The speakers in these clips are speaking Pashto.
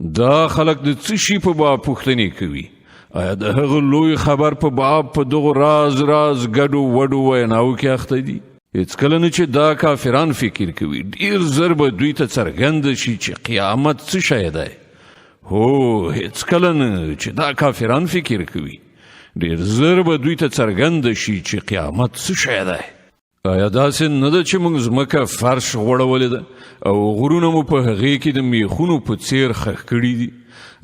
دا خلک د څه شي په باب پوښتنې کوي؟ آیا د هغه لوی خبر په باب په دغو راز راز ګډو وډو ویناو کې اخته دي؟ هیڅکله نه چې دا کافران فکر کوي، ډیر زر به دوی ته څرګند شي چې قیامت څه شی دی. هو، هیڅکله نه چې دا کافران فکر کوي، ډیر زر به دوی ته څرګند شي چې قیامت څه شی دی. آیا داسې نه ده چې موږ ځمکه فرش غوړولې ده او غرونه مو په هغې کې د میخونو په څیر خښ کړي دي،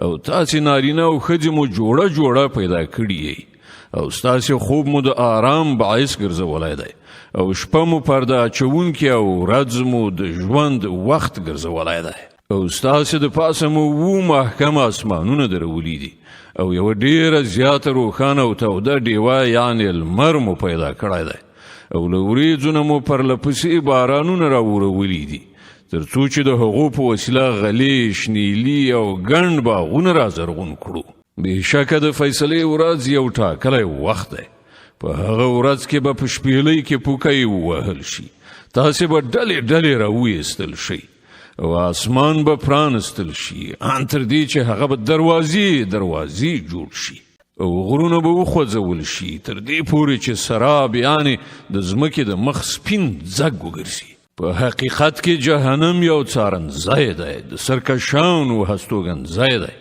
او تاسې نارینه او ښځې مو جوړه جوړه پیدا کړي یئ، او ستاسې خوب مو د آرام باعث ګرځولی دی، او شپه مو پرده اچوونکې او ورځ مو د ژوند وخت ګرځولی دی، او ستاسې د پاسه مو اوو محکم اسمانونه درولي دي، او یوه ډیره زیاته روښانه او توده ډیوه یعنې لمر مو پیدا کړی دی، او له وریځو نه مو پرله پسې بارانونه راورولي دي، تر څو چې د هغو په وسیله غلې، شنیلي او ګڼ باغونه را زرغون کړو. بېشکه د فیصلې ورځ یو ټاکلی وخت دی، په هغه ورځ کې به په شپېلۍ کې پوکی ووهل شي، تاسې به ډلې ډلې راویستل شئ، او اسمان به پرانستل شي، ان تر دې چې هغه به دروازې دروازې جوړ شي، او غرونه به وخوځول شي تر دې پورې چې سراب یعنې د ځمکې د مخ سپین ځګ وګرځي. په حقیقت کې جهنم یو څارنځای دی، د سرکشانو هستوګنځای دی،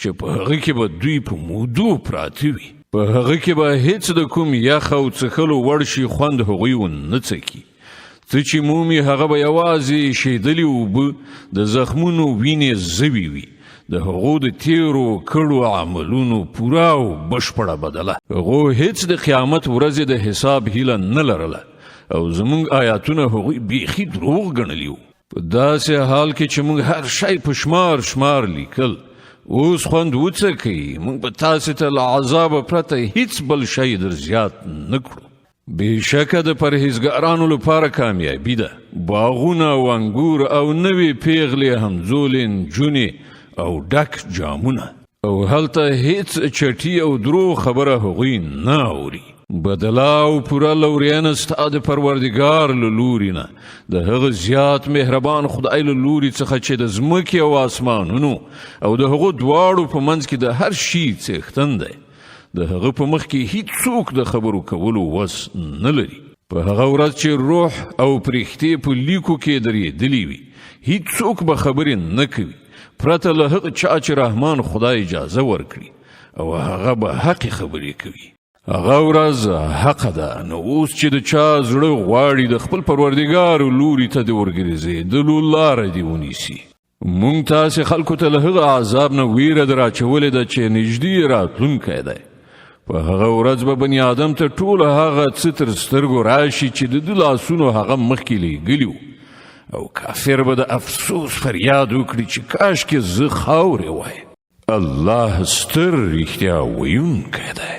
چې په هغه کې به دوی په مودو پراته وي. په هغه کې به هیڅ د کوم یخ او څښلو وړ شي خوند هغوی ونه څکي. څه چې مومي هغه به یوازې شیدلې اوبه، د زخمونو وینې زوي وي، د هغو د تیرو کړو عملونو پوره او بشپړه بدله. هغو هیڅ د قیامت ورځې د حساب هیله نه لرله، او زمونږ آیاتونه هغوی بیخي دروغ ګڼلي وو. په داسې حال کې چې موږ هر شی په شمار شمار لیکل، اوس خوند وڅکئ، موږ به تاسې ته له عذابه پرته هیڅ بل شی در زیات نه کړو. بېشکه د پرهیزګارانو لپاره کامیابي ده، باغونه او انګور او نوې پیغلې، همزولې نجونې او ډک جامونه، او هلته هیڅ چټي او درو خبره هغوی نه اوري. بدله او پوره لورینه ستا د پروردګار له لوري نه، د هغه زیات مهربان خدای له لوري څخه چې د ځمکې او اسمانونو او د هغو دواړو په منځ کې د هر شي څښتن دی. د هغه په مخ کې هیڅوک د خبرو کولو وس نه لري. په هغه ورځ چې روح او پرښتې په لیکو کې درېدلي وي، هیڅوک به خبرې نه کوي پرته له هغه چا چې رحمان خدای اجازه ورکړي، او هغه به حق خبرې کوي. هغه ورځ حق ده، نو اوس چې د چا زړه غواړي د خپل پروردګار لوري ته دې ورګرځېدلو لاره دې ونیسي. مونږ تاسې خلکو ته له هغه عذاب نه ویره در اچولې ده چې نږدې راتلونکی دی. په هغه ورځ به بني آدم ته ټول هغه څه تر سترګو راشي چې د ده لاسونو هغه مخکې لیږلي وو، او کافر به د افسوس فریاد وکړي چې کاشکې زه خاورې وای. الله ستر رښتیا ویونکی دی.